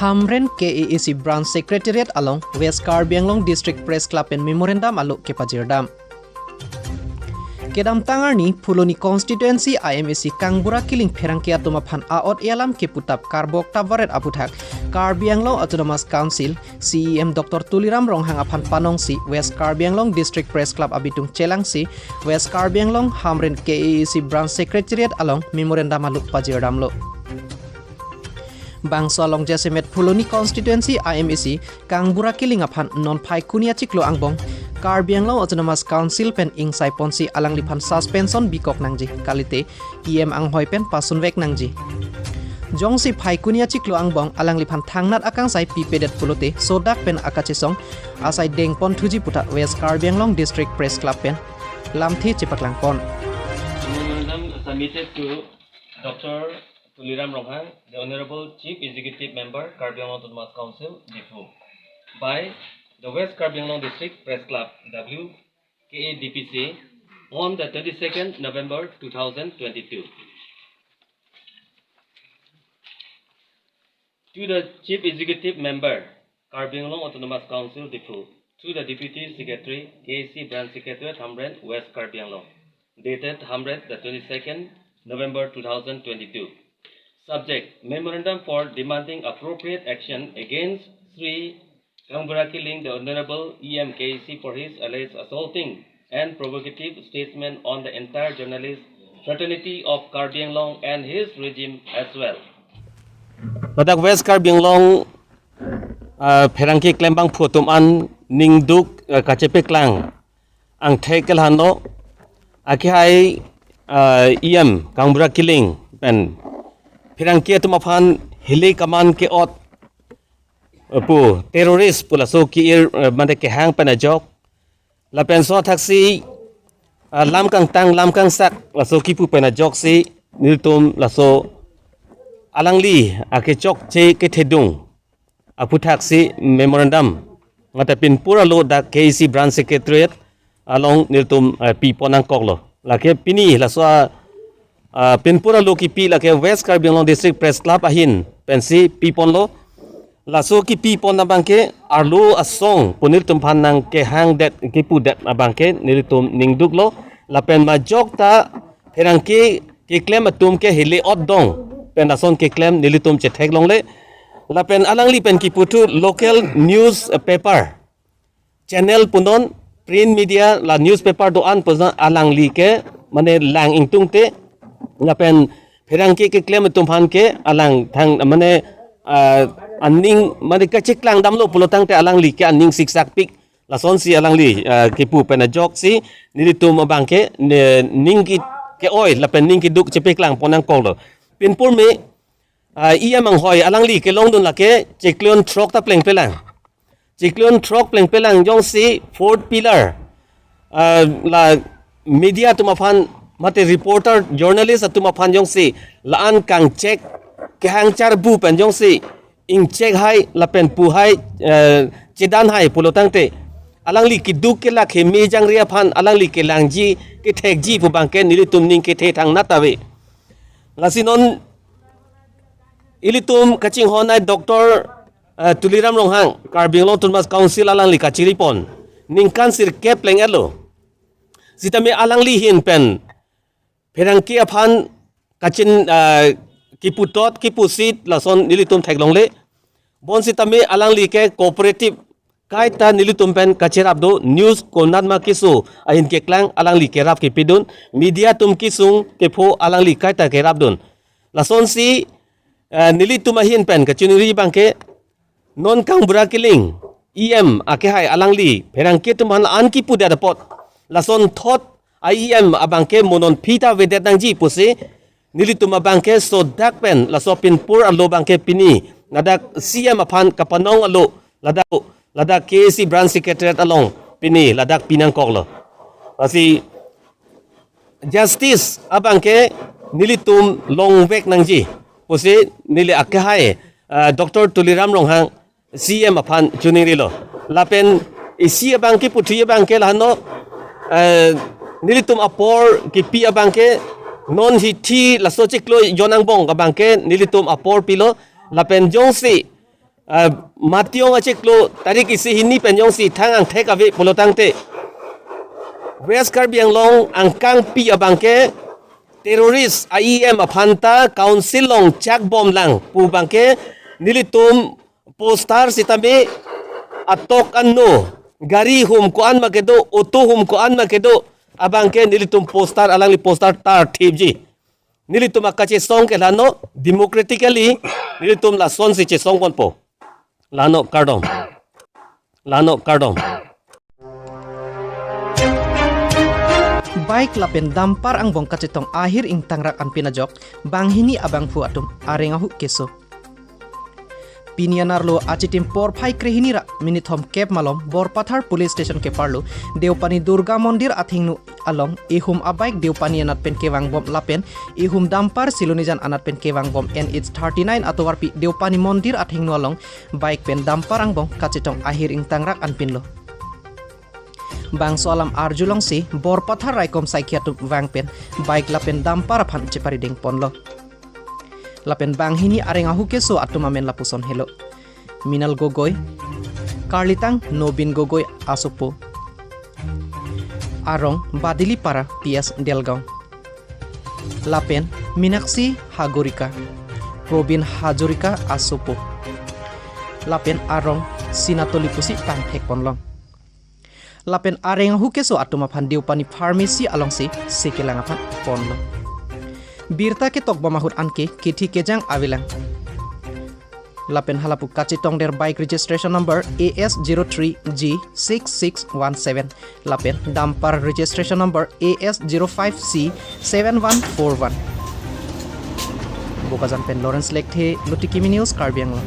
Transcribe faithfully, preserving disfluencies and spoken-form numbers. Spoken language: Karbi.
Hamren K A A C Branch Secretariat along West Karbi Anglong District Press Club pen memorandum alo kepajirdam. Kedamtang arni Phuloni Constituency I M A C Kangbura Killing pherangke atum aphan a'ot-e alam keputap karbok tapvaret aputhak Karbi Anglong Autonomous Council C E M Doctor Tuliram Ronghang aphan panongsi West Karbi Anglong District Press Club abitung chelangsi West Karbi Anglong Hamren K A A C Branch Secretariat along memorandum alo pajirdamlo. Bangso along jasemet Phuloni Constituency I M A C Kangbura Killing aphan non Phaikuni achiklo angbong Karbi Anglong Autonomous Council pen ingsai ponsi alangliphan suspension bikok nangji kalite E M anghoi pen pasunvek nangji. Jongsi Phaikuni achiklo angbong alangliphan thangnat akangsai pipedet pulote sodak pen akachesong asai dengpon thuji puta West Karbi Anglong District Press Club pen lamthe chepaklangpon. Memorandum submitted to Doctor Tuliram Ronghang, the Honorable Chief Executive Member, Karbi Anglong Autonomous Council, Diphu, by the West Karbi Anglong District Press Club, W K A D P C, on the twenty-second November two thousand twenty-two. To the Chief Executive Member, Karbi Anglong Autonomous Council, Diphu, to the Deputy Secretary, K A A C Branch Secretariat, Hamren, West Karbi Anglong, dated Hamren, the twenty-second November two thousand twenty-two. Subject: Memorandum for demanding appropriate action against Sri Kangbura Killing, the Honorable E M K A A C, for his alleged assaulting and provocative statement on the entire journalist fraternity of Karbi Anglong and his regime as well. Ladak West Karbi Anglong, ah, pherangke klembangphu atum an ningduk, ah, kachepeklang angthek ke lahenlo, akehai, ah, E M Kangbura Killing pen pherangke atum aphan hile kaman ke-ot, eh, pu terrorist pu laso ke-ir, eh, mane kehang pen ajok. Lapen so thaksi, ah, lam kangtang, lam kangsak, laso kipu pen ajoksi, nelitum laso alangli akechokche kethedung aputhaksi memorandum mate pinpur alo dak K A A C Branch Secretariat along nelitum, eh, pipon nangkoklo. Lake pini laso a, ah, pinpur alo kipi lake West Karbi Anglong District Press Club ahin pensi piponlo. Laso kipipon abangke arlo asong pu nelitum aphan nangkehangdet kipudet abangke nelitum ningduklo. Lapen majok ta pherangke keklem atum ke hile-ot dong pen lason keklem nelitum chetheklongle. Lapen alangli pen kiputhu local newspaper channel punon, print media, la newspaper do-an punon alangli ke mane lang ingtungte, lapen pherangke keklem atum aphan ke alang thang mane, ah, aning mane kacheklang damlo pulotangte alangli ke aning siksakpik. Lasonsi alangli, ah, kipu pen ajoksi nelitum abangke ne, ning ke, ke-oi lapen ning keduk chepeklangpon nangkoklo. Pinpur me, ah, E M anghoi alangli kelongdun lake chiklo throk ta plengpelang. Chiklo throk plengpelang jongsi fourth pillar, ah, la media atum aphan mate reporter, journalist atum aphan jongsi la-an kangchek kehang charbu pen jongsi ingchek hai lapen pu hai, eh, chedan hai pulotangte alangli keduk kelak heme jangre aphan alangli kelangji kethekji pu abangke nelitum ning kethe thangnat ave. Lasi non ilitum kachinghon ai Doctor, eh, Tuliram Ronghang, Karbi Anglong Autonomous Council alangli kachiripon ningkan sirkep pleng-etlo. Sitame alangli ahin pen pherangke aphan kachin, eh, kiputot kipusit lason nelitum theklongle. Bonsitame alangli ke cooperative kaita nelitum pen kacherap do, news konatma keso ahin keklang alangli kerap kepidun, media atum kesung kepho alangli kaita kerapdun. Lasonsi, eh, nelitum ahin pen kachiningri abangke non Kangbura Killing E M akehai alangli pherangke atum aphan an kipudet apot lason thot E M abangke mo non phi ta avedet nangji pusi nelitum abangke sodak pen laso pinpur alo abangke pini ladak C E M aphan kapanong alo ladak, ladak K A A C Branch Secretariat along pini ladak pinangkoklo. Lasi justice abangke nelitum longvek nangji pusi neli akehai, ah, Doctor Tuliram Ronghang C E M aphan chiningrilo. Lapen isi abangke puthi abangke lahenlo, eh, nelitum apor kipi abangke non hithi laso chiklo jon angbong abangke nelitum apor pilo. Lapen jongsi ah, Matiyong achiklo tarik isi hini pen jongsi thang angthek ave pulo tangte, West Karbi Anglong angkangpi abangke terrorist a-E M aphanta council along chakbomlang pu abangke nelitum poster sitame atok anno, gari hum ko-an ma kedo, auto hum ko-an ma kedo, abangke nelitum poster, alangli poster tar thipji. Nelitum akachesong ke lano democratically nelitum lasonsi chesongponpo. Lano kardom. Lano kardom. Bike lapen dumper angbong kachetong ahir ingtangrak anpin ajok banghini abangphu atum areng ahu keso. Pini anarlo achitim porphai krehini ra minit thomkep malom Borpathar Police Station keparlo Deopani Durga Mondir athengno along ihum abike Deopani anat pen kevangbom lapen ihum dumper Silonijan anat pen kevangbom N H thirty-nine atovarpi Deopani Mondir athengno along bike pen dumper angbong kachetong ahir ingtangrak anpinlo. Bangso alam arjulongsi Borpathar raikom saikhi atum vang pen bike lapen dumper aphan cheparidengponlo. Lapen banghini areng ahu keso atum amen lapuson helo: Minal Gogoi, Karlitang Nobin Gogoi asopo, arong Badilipara P S Delgaon. Lapen Minakshi Hagorika, Probin Hajorika asopo. Lapen arong Sinatoli pusi tangthekponlong. Lapen areng ahu keso atum aphan Deopani pharmacy alongsi sekelang aphan ponlo. Birta ketokbom ahut anke kithi kejang avelang. Lapen halapu kachetongder bike registration number A S zero three G six six one seven. Lapen dumper registration number A S zero five C seven one four one. Bokajan pen Lawrence Lekthe, Lutiki News, Karbi Anglong.